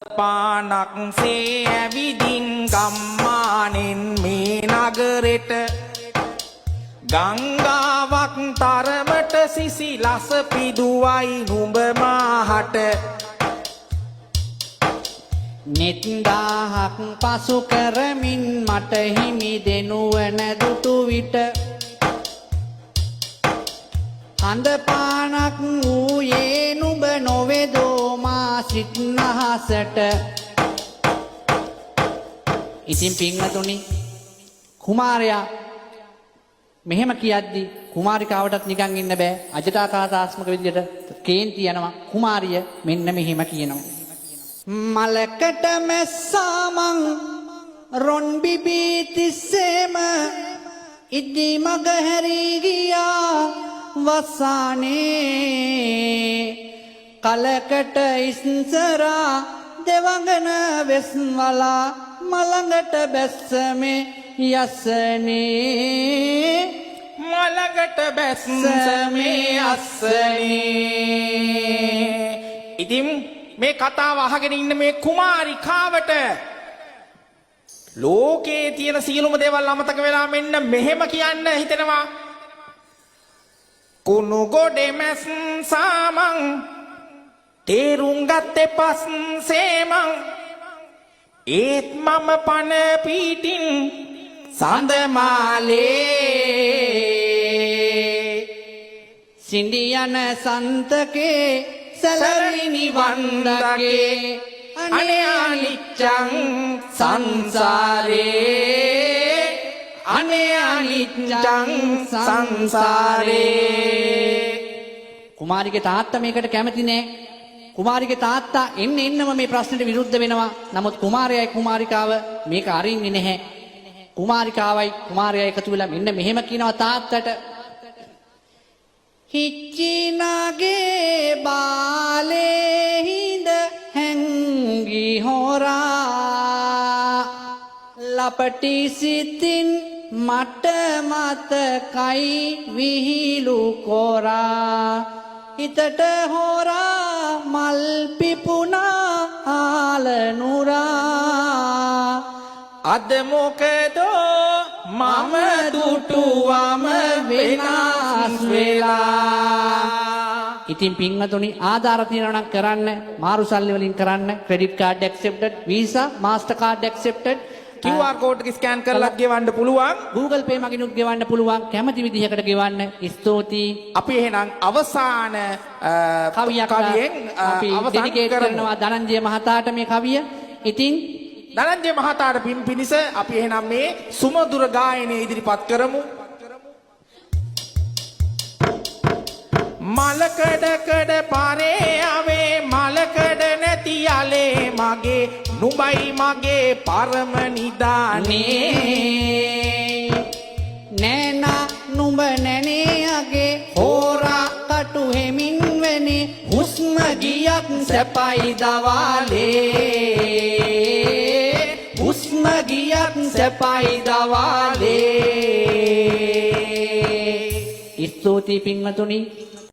පානක් සේ ඇවිදින් ගම්මානෙන් මේ නගරෙට, ගංගාවක් තරමට සිසිලස පිදුවයි නුඹ මාහට. නෙත් 1000ක් පසු කරමින් මට හිමි දෙනුවන දුටු විට, හඳ පානක් වූයේ නුඹ නොවේදෝ මා සිත් අහසට? ඉතින් පින්වතුනි, කුමාරයා මෙහෙම කියද්දි කුමාරිකාවටත් නිකන් ඉන්න බෑ. අජටාකාසාත්මක විදියට කේන්ති යනවා. කුමාරිය මෙන්න මෙහෙම කියනවා. මලකට මැස්සා මං රොන් බිබී තිස්සේම, ඉද්දි මග හැරී ගියා වස්සානේ. කලකට ඉස්සරා දෙවඟන වෙස්වලා මළඟට බැස්ස මේ යස්සනේ. මලකට බැස්ස මේ අස්සනේ. ඉතින් මේ කතාව අහගෙන ඉන්න මේ කුමාරිකාවට ලෝකේ තියෙන සියලුම දේවල් අමතක වෙලා මෙන්න මෙහෙම කියන්න හිතෙනවා. කුණු ගොඩේ මැස්සා මං තේරුම් ගත්තේ පස්සේ මං, ඒත් මම පන පීටින් සඳමාලේ. සිඳියන සන්තකේ සැලවිනි වන්දකේ, අනේ අනිච්චං සංසාරේ, අනේ අනිච්චං සංසාරේ. කුමාරිගේ තාත්තා මේකට කැමති නෑ. කුමාරිගේ තාත්තා එන්න එන්නම මේ ප්‍රශ්නෙට විරුද්ධ වෙනවා. නමුත් කුමාරයයි කුමාරිකාව මේක අරින්නේ නැහැ. කුමාරිකාවයි කුමාරයයි එකතු වෙලා මෙන්න මෙහෙම කියනවා තාත්තට. හිච්චිනාගේ බාලේ හිඳ හැංගි හොරා, ලපටි සිතින් මට මතකයි විහිළු කොරා, හිතට හොරා මල් පිපුණා ආල නුරා. අද මොකදෝ මම දුටුවම වෙනස් වෙලා? ඉතින් පින්වතුනි, ආධාර තියෙනවා නම් කරන්න, මාරු සල්ලි වලින් කරන්න. Credit card accepted, Visa, Master card accepted. QR code එක ස්කෑන් කරලත් ගෙවන්න පුළුවන්. Google Pay මගිනුත් ගෙවන්න පුළුවන්. කැමති විදිහකට ගෙවන්න. ස්තුතියි. අපි එහෙනම් අවසාන කවියක් කවියෙන් අපි අවසන් ඩෙඩිකේට් කරමු. කරනවා ධනංජය මහතාට මේ කවිය. ඉතින් ධනංජය මහතාට පින් පිණිස අපි එහෙනම් මේ සුමధుර ගායනය ඉදිරිපත් කරමු. මලකඩ කඩ පරේ ආවේ, මලකඩ නැති අලේ මගේ, නුඹයි මගේ පරම නිදානේ. නෑනා නුඹ නැනේ අගේ, හෝරා කටු හෙමින් වෙනේ, හුස්ම ගියත් සැපයි දවාලේ, හුස්ම ගියත් සැපයි දවාලේ. ස්තුතියි පින්වතුනි.